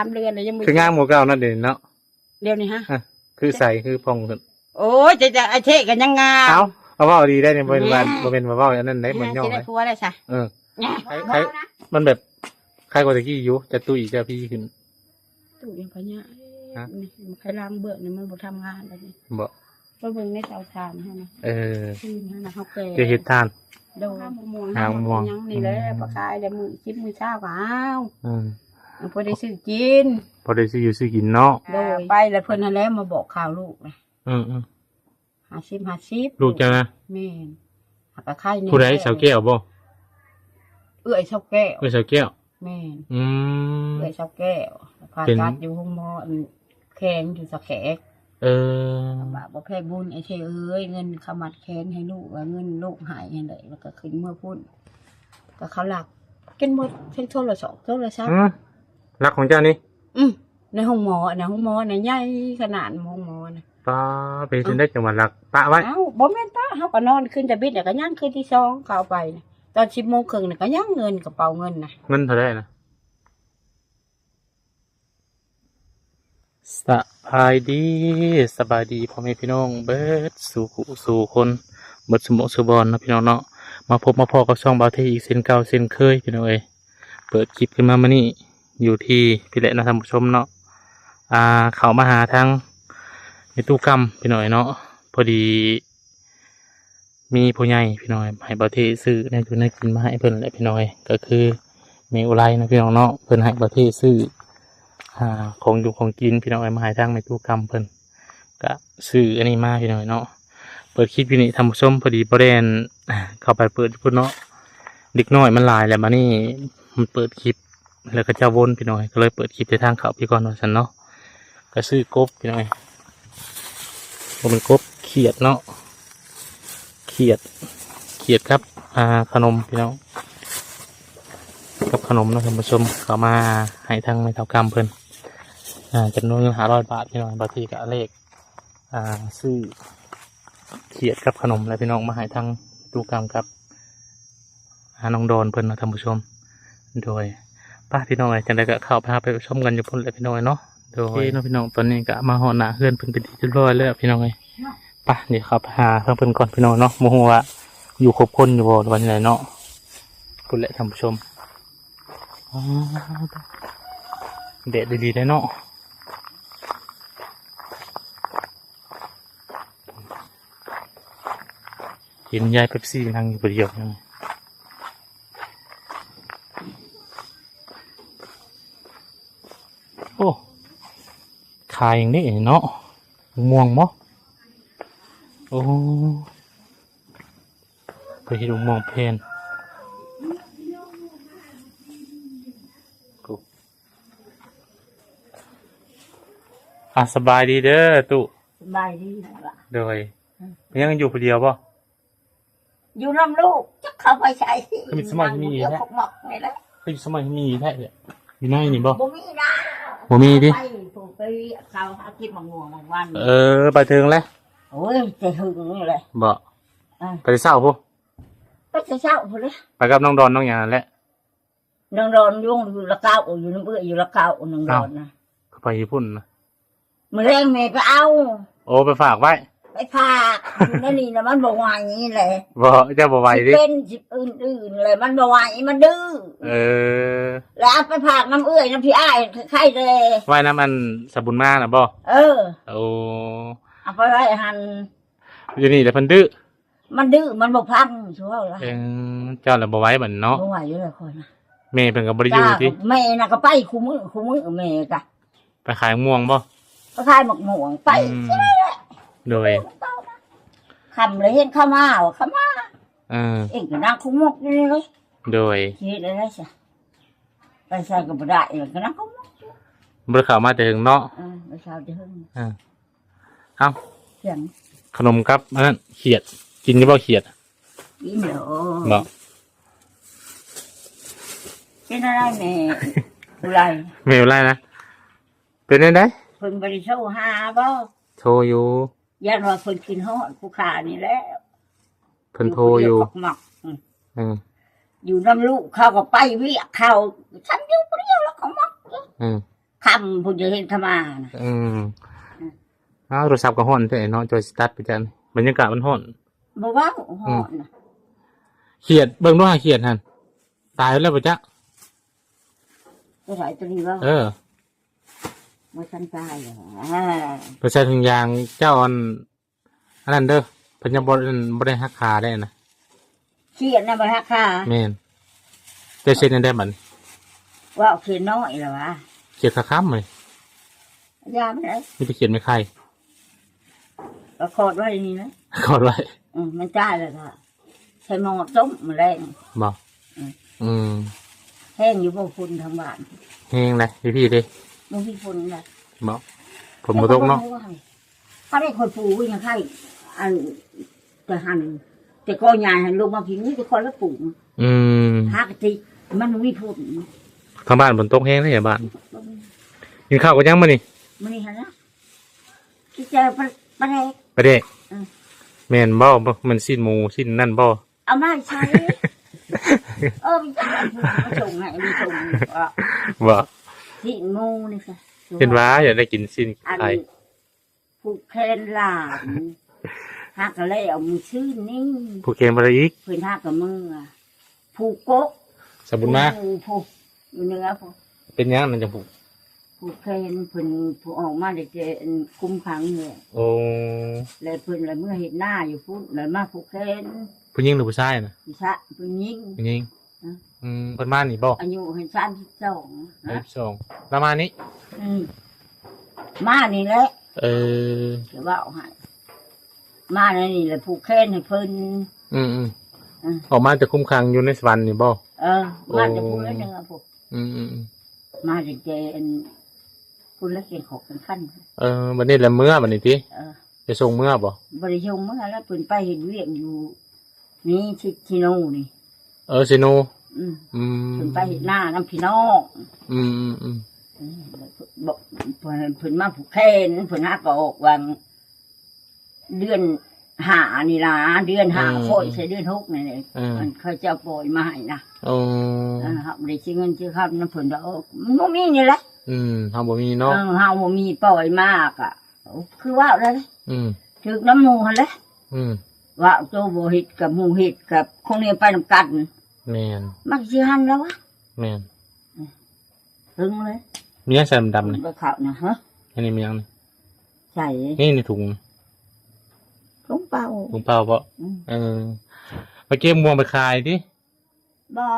າມເດືອນແລ້ວ ຍັງບໍ່ ຄືງາມກວ່າເກົ່າເນາະ ດຽວນີ້ເນາະ. ດຽວນີ້ຮະ ອາ ຄືໃສ ຄືຜ່ອງຂຶ້ນ. ໂອ້ຍ ຈະ ຈະ ໄອ້ເທກກໍຍັງງາມ. ເອົ້າ ເອົາເວົ້າດີໄດ້ນີ້ ບໍ່ແມ່ນວ່າ ແມ່ ບໍ່ແມ່ນວ່າເວົ້າອັນນັ້ນໄດ໋ ບໍ່ຍ້ອງນະ. ຜົວແລ້ວຊະ. ເອີ ໃຜ ໃຜ ມັນແບບ ໃຄກວ່າແຕ່ກີ້ຢູ່ ຈະຕຸ້ຍຈະພີຂຶ້ນ. ຕຸ້ຍພະຍາ ຮະ ນີ້ ໃຄລ້າງເບືອກນີ້ ມັນບໍ່ທຳງານແລ້ວນີ້. ບໍ່ ໄປເບິ່ງໃນເຕົາຖ່ານຫັ້ນນະ. ເອີ ຄືນຫັ້ນນະ ເຮົາແກ່ ຈະເຮັດຖ່ານ. ໂດຍ ຫາໝາກມ່ວງ ຫາໝາກມ່ວງ ຫຍັງນີ້ແຫຼະ ອືມ ໄປຂາຍແລ້ວມື້ສິບມື້ຊາວກໍເອົາ. ອືມ ມັນພໍໄດ້ຊື້ກິນ ພໍໄດ້ຊື້ຢູ່ຊື້ກິນເນາະ. ໂດຍ ໄປແລ້ວເພິ່ນຫັ້ນແຫຼະມາບອກຂ່າວລູກນະ. ອືມໆ ຫ້າສິບ ຫ້າສິບ ລູກເຈົ້ານະ? ແມ່ນ ຫາກະໄຄແດ່. ຜູ້ໃດ? ສາວແກ້ວບໍ່? ເອື້ອຍສາວແກ້ວ. ເອື້ອຍສາວແກ້ວ. ແມ່ນ ອືມ ເອື້ອຍສາວແກ້ວ ຜ່າຕັດຢູ່ໂຮງໝໍ ອັນ ແຂວງຢູ່ສະແຂກ. ເອີ ບາກບໍ່ແພ້ບຸນ ໄອ້ເທເອີຍ ເງິນເຂົາມັດແຂນໃຫ້ລູກ ວ່າເງິນລູກໃຫ້ຫັ້ນແຫຼະ ແລ້ວກໍຂຶ້ນເມືອພຸ້ນ ກໍເຂົາລັກກິນໝົດ ທັງໂທລະສັບ ໂທລະສັບ. ອືມ ລັກຂອງເຈົ້ານີ້? ອືມ ໃນໂຮງໝໍນະ ໂຮງໝໍນະໃຫຍ່ຂະໜາດ ໂຮງໝໍນະ. ປາ ເປັນຈັ່ງໃດ ເອົ້າ ຈັ່ງວ່າລັກປະໄວ້? ເອົ້າ ບໍ່ແມ່ນປະ ເຮົາກໍນອນຄືນທຳອິດ ແລ້ວກໍຍັງຄືນທີສອງເຂົາເອົາໄປນະ. ຕອນສິບໂມງເຄິ່ງນະ ກໍຍັງເງິນ ກະເປົາເງິນນະ. ເງິນເທົ່າໃດນະ? ສະບາຍດີ ສະບາຍດີພໍ່ແມ່ພີ່ນ້ອງເບິດສູ່ຜູ້ສູ່ຄົນ ເບິດສູ່ໝູ່ສູ່ບ່ອນເນາະ ພີ່ນ້ອງເນາະ. ມາພົບມາພໍ້ກັບຊ່ອງບ່າວເທອີກເຊັ່ນເກົ່າເຊັ່ນເຄີຍ ພີ່ນ້ອງເອີຍ. ເປີດຄລິບຂຶ້ນມາມື້ນີ້ຢູ່ທີ່ພີ້ແຫຼະເນາະ ທ່ານຜູ້ຊົມເນາະ. ອ່າ ເຂົ້າມາຫາທາງແມ່ຕູ້ກຳ ພີ່ນ້ອງເອີຍເນາະ. ພໍດີ ມີຜູ້ໃຫຍ່ພີ່ນ້ອງ ໃຫ້ບ່າວເທຊື້ແນວຢູ່ແນວກິນມາໃຫ້ເພິ່ນແຫຼະພີ່ນ້ອງເອີຍ ກໍຄືແມ່ອຸໄລເນາະພີ່ນ້ອງເນາະ. ເພິ່ນໃຫ້ບ່າວເທຊື້ ອ່າ ຂອງຢູ່ຂອງກິນພີ່ນ້ອງເອີຍ ມາໃຫ້ທາງແມ່ຕູ້ກຳເພິ່ນ ກະຊື້ອັນນີ້ມາພີ່ນ້ອງເນາະ. ເປີດຄລິບຢູ່ນີ້ທ່ານຜູ້ຊົມ ພໍດີບໍ່ໄດ້ ອ່າ ເຂົ້າໄປເປີດຢູ່ພຸ້ນເນາະ ເດັກນ້ອຍມັນຫຼາຍແລ້ວ ບາດນີ້ມັນເປີດຄລິບ ແລ້ວເຂົາເຈົ້າວົນພີ່ນ້ອງ ກໍເລີຍເປີດຄລິບແຕ່ທາງເຂົ້າພີ້ກ່ອນວ່າຊັ້ນເນາະ. ກໍຊື້ກົບພີ່ນ້ອງ ບໍ່ແມ່ນກົບ ຂຽດເນາະ ຂຽດ ຂຽດກັບ ອ່າ ຂະໜົມພີ່ນ້ອງ ກັບຂະໜົມເນາະທ່ານຜູ້ຊົມ. ເຂົ້າມາໃຫ້ທາງແມ່ເຖົ້າກຳເພິ່ນ ອ່າ ຈຳນວນເງິນຫ້າຮ້ອຍບາດພີ່ນ້ອງ. ບາດນີ້ກໍເລກ ອ່າ ຊື້ຂຽດກັບຂະໜົມແຫຼະພີ່ນ້ອງ ມາໃຫ້ທາງຕູ້ກຳກັບ ຫານ້ອງດອນເພິ່ນເນາະທ່ານຜູ້ຊົມ. ໂດຍ ໄປພີ່ນ້ອງເອີຍ ຈັ່ງໃດກໍເຂົ້າໄປຫາໄປຊົມກັນຢູ່ພຸ້ນແຫຼະພີ່ນ້ອງເອີຍເນາະ. ໂດຍ ໂອເຄເນາະພີ່ນ້ອງ ຕອນນີ້ກໍມາຮອດໜ້າເຮືອນເພິ່ນເປັນທີ່ຮຽບຮ້ອຍແລ້ວພີ່ນ້ອງເອີຍ. ໄປ ດຽວເຂົ້າໄປຫາທາງເພິ່ນກ່ອນພີ່ນ້ອງເນາະ ບໍ່ຮູ້ວ່າຢູ່ຄົບຄົນຢູ່ບໍ່ ຫຼືວ່າຈັ່ງໃດເນາະ. ພຸ້ນແຫຼະທ່ານຜູ້ຊົມ ອໍ ແດດດີໆເດ້ເນາະ. ເຫັນຍາຍເປັບຊີນັ່ງຢູ່ຜູ້ດຽວ. ໂອ້ ຂາຍຫຍັງນີ້ເນາະ ໝາກມ່ວງບໍ່? ໂອ້ ໄປເຮັດໝາກມ່ວງແຜ່ນ. ອ່າ ສະບາຍດີເດີຕູ້. ສະບາຍດີ. ໂດຍ ອືມ ຍັງຢູ່ຜູ້ດຽວບໍ່? ຢູ່ນຳລູກ ຈັກເຂົ້າໄປໃສ. ຄືມີສະໝໍຍມີແທ້ ຄົກໝອກນີ້ແຫຼະ. ຄືມີສະໝໍຍມີແທ້ ຢູ່ໃນນີ້ບໍ່? ບໍ່ມີນະ. ບໍ່ມີຕິ? ໄປພຸ້ນ ໄປເຂົາຫາກິນໝາກມ່ວງໝາກຫວ່ານ. ເອີ ໄປເຖິງແລ້ວ. ໂອ້ຍ ແຕ່ເຖິງນີ້ແຫຼະ. ບໍ່? ເອີ ໄປແຕ່ເຊົ້າພຸ້ນ? ໄປແຕ່ເຊົ້າພຸ້ນແຫຼະ. ໄປກັບນ້ອງດອນນ້ອງຫຍັງຫັ້ນແຫຼະ. ນ້ອງດອນຢູ່ລະເກົ້າ ຢູ່ນຳເອື້ອຍຢູ່ລະເກົ້າ ນ້ອງດອນນະ. ເອົ້າ ຄືໄປຢູ່ພຸ້ນນະ? ມື້ແລງແມ່ໄປເອົາ. ໂອ້ ໄປຝາກໄວ້. ໄປຝາກ ຢູ່ໃນນີ້ນະ ມັນບໍ່ໄຫວແຫຼະ. ບໍ່ ເຈົ້າບໍ່ໄຫວຕິ? ຊິເປັນຊິອື່ນໆແຫຼະ ມັນບໍ່ໄຫວ ມັນດື້. ເອີ ແລ້ວເອົາໄປຝາກນຳເອື້ອຍນຳພີ່ອ້າຍໄຄແດ່. ໄວ້ນຳອັນສາບຸນມານະບໍ່? ເອີ ໂອ້ ເອົາໄປໄວ້ຫັ້ນ. ຢູ່ນີ້ແຫຼະເພິ່ນດື້. ມັນດື້ ມັນບໍ່ຟັງ ຊິເວົ້າລະ. ເອີ ເຈົ້າລະບໍ່ໄຫວບັດເນາະ. ບໍ່ໄຫວຢູ່ແລ້ວຂ້ອຍນະ. ແມ່ເພິ່ນກໍບໍ່ໄດ້ຢູ່ຕິ? ແມ່ນະກໍໄປຄູ່ມື້ ຄູ່ມື້ແມ່ກະ. ໄປຂາຍໝາກມ່ວງບໍ່? ໄປຂາຍໝາກມ່ວງ ໄປ ອືມ ແຫຼະ. ໂດຍ ຄ່ຳແລ້ວເຫັນເຂົາມາ ເຂົາມາ. ເອີ ເອງກໍນັ່ງຄຸກໝົກຢູ່ນີ້ເລີຍ. ໂດຍ ຊິເຮັດແນວໃດຊະ? ໄປໃສກໍບໍ່ໄດ້ ເອງກໍນັ່ງຄຸກໝົກ. ບໍ່ໄດ້ເຂົ້າມາແຕ່ເຖິງເນາະ. ເອີ ບໍ່ເຂົ້າແຕ່ເຖິງ. ເອີ ເອົ້າ ຂະໜົມກັບອັນນັ້ນ ຂຽດ ກິນຢູ່ບໍ່ຂຽດ? ກິນແລ້ວ. ເນາະ ເປັນອະໄລແມ່ອຸໄລ? ແມ່ອຸໄລນະ ເປັນແນວໃດ? ເພິ່ນບໍ່ໄດ້ໂທຫາບໍ່? ໂທຢູ່. ຢ້ານວ່າເພິ່ນຄິດຮອດຜູ້ຂ້ານີ້ແຫຼະ. ເພິ່ນໂທຢູ່ ຢູ່ຜູ້ດຽວຄັກມັກ. ອືມ ອືມ ຢູ່ນຳລູກເຂົາກໍໄປວຽກເຂົາ ຊັ້ນຢູ່ຜູ້ດຽວແລ້ວຄັກມັກ. ອືມ ຄ່ຳພຸ້ນຈະເຫັນຂະມານະ. ອືມ ອ້າວ ໂທລະສັບກໍຮ້ອນແທ້ເນາະ ຈ່ອຍຊິຕັດໄປຈັ່ງ ບັນຍາກາດມັນຮ້ອນ. ບໍ່ເວົ້າ ອືມ ຮ້ອນນະ. ຂຽດ ເບິ່ງດູຫາຂຽດຫັ້ນ ຕາຍແລ້ວບໍ່ຈັກ. ຕົວໃດຕົວນີ້ບໍ່? ເອີ ບໍ່ທັນຕາຍ. ອ່າ ໄປໃສ່ຖົງຢາງເຈົ້າ ອັນ ອັນນັ້ນເດີ ເພິ່ນຍັງບໍ່ ບໍ່ໄດ້ຫັກຂາໄດ້ນະ. ຂຽດນະບໍ່ຫັກຂາ? ແມ່ນ. ເຈົ້າເຊັດແນວໃດບັດນີ້? ເວົ້າຂຽດນ້ອຍລະຫວາ? ຂຽດຂາຄຳເລີຍ. ຢ່າມັນເອີຍ ມີແຕ່ຂຽດໄມ້ໄຂ່. ກໍຂອດໄວ້ນີ້ນະ ຂອດໄວ້. ອືມ ມັນຕາຍແລ້ວກໍໃສ່ໝໍ້ຕົ້ມມື້ແລງ. ບໍ່? ອືມ ອືມ ແຮງຢູ່ບໍ່? ຝຸ່ນທາງບ້ານແຮງເດ້. ຢູ່ພີ້ເດ້ ບໍ່ມີຝົນເດ້. ບໍ່? ຝົນບໍ່ຕົກເນາະ. ເຂົາໄດ້ຂ້ອຍປູກຍັງໃຫ້ ອັນ ແຕ່ຫັ້ນ ແຕ່ກໍໃຫຍ່ຫັ້ນລົງມາພີ້ ມີແຕ່ຂ້ອຍລະປູກ. ອືມ ຫາກະຕິ ມັນບໍ່ມີຜົນ. ທາງບ້ານຝົນຕົກແຮງເດ້ບ້ານ. ກິນເຂົ້າກັບຫຍັງມື້ນີ້? ມື້ນີ້ຫັ້ນນະ ກິນແຈ່ວປາ ປາແດກ. ປາແດກ? ອືມ ແມ່ນບໍ່? ບໍ່ແມ່ນຊີ້ນໝູຊີ້ນນັ້ນບໍ່? ເອົາມາໃສ? ເອີ ມັນຈະໃຫ້ຜູ້ມາສົ່ງໃຫ້ ມັນສົ່ງ ບໍ່? ຊີ້ນໝູນີ້ຊະ ເຫັນວ່າຢາກໄດ້ກິນຊີ້ນໄກ່. ຜູກແຂນຫຼານ ຫາກະແລ້ວມື້ຊືນນີ້. ຜູກແຂນບໍ່ໄດ້ອີກ ເພິ່ນຫາກະເມືອ. ຜູກກົກ ສະບຸນມາ ຜູ້ ຜູ້ຢູ່ເໜືອຜູ້. ເປັນຫຍັງນັ້ນຈັ່ງຜູກ? ຜູກແຂນເພິ່ນ ຜູ້ອອກມາໄດ້ແຕ່ຄຸມຂັງນີ້ແຫຼະ. ໂອ້ ແລ້ວເພິ່ນລະເມືອເຮັດນາຢູ່ພຸ້ນ ແລ້ວມາຜູກແຂນ. ຜູ້ຍິງຫຼືຜູ້ຊາຍນະ? ຜູ້ຊາຍ ຜູ້ຍິງ. ຜູ້ຍິງ. ອືມ ອືມ ເພິ່ນມານີ້ບໍ່? ອາຍຸຫັ້ນສາມສິບສອງ. ສາມສິບສອງ ລາວມານີ້? ອືມ ມານີ້ແຫຼະ. ເອີ ຊິເວົ້າໃຫ້ ມາໃນນີ້ແຫຼະ ຜູກແຂນໃຫ້ເພິ່ນ. ອືມໆ ອືມ ອອກມາແຕ່ຄຸມຂັງຢູ່ໃນສະຫວັນນີ້ບໍ່? ເອີ ມາແຕ່ພຸ້ນແຫຼະ ເໜືອພຸ້ນ. ອືມໆ ມາຕັ້ງແຕ່ອັນພຸ້ນລະ ແກ່ງຂອກແກ່ງຂັນ. ເອີ ບັດນີ້ລະເມືອບັດນີ້ຕິ? ເອີ ໄປສົ່ງເມືອບໍ່? ບໍ່ໄດ້ສົ່ງເມືອລະ ເພິ່ນໄປເຮັດວຽກຢູ່ນີ້ ທີ່ ທີ່ໂນນີ້. ເອີ ເຊໂນ. ອືມ ອືມ ເພິ່ນໄປເຮັດນານຳພີ່ນ້ອງ. ອືມໆໆ ອືມ ເພິ່ນມາຜູກແຂນ ເພິ່ນຫາກໍອອກວ່າ ເດືອນຫ້ານີ້ລະ ເດືອນຫ້າ ອືມ ຂ້ອຍໃສ່ເດືອນຫົກນີ້ແຫຼະ. ເອີ ມັນເຂົາເຈົ້າປ່ອຍມາໃຫ້ນະ. ໂອ້ ເຮົາບໍ່ໄດ້ເສຍເງິນເສຍຄຳນຳເພິ່ນດອກ ມັນບໍ່ມີນີ້ແຫຼະ. ອືມ ເຮົາບໍ່ມີເນາະ. ເອີ ເຮົາບໍ່ມີ ປ່ອຍມາກະ ຄືເວົ້າໄດ້ ອືມ ຖືກນຳໝູ່ຫັ້ນແຫຼະ. ອືມ ເວົ້າໂຕບໍ່ເຮັດກັບໝູ່ເຮັດກັບຄົນນີ້ໄປນຳກັນ. ແມ່ນ ມັກຊິຫັ້ນລະວະ. ແມ່ນ ເຖິງເລີຍ. ມີຫຍັງໃສ່ດຳໆນີ້? ບໍ່ເຂົ້ານະ. ຮະ? ອັນນີ້ມີຫຍັງນີ້? ໃສ່ ນີ້ໃນຖົງ ຖົງເປົ່າ. ຖົງເປົ່າບໍ? ອືມ ເອີ ໄປເກັບມ່ວງໄປຂາຍຕິ? ບໍ່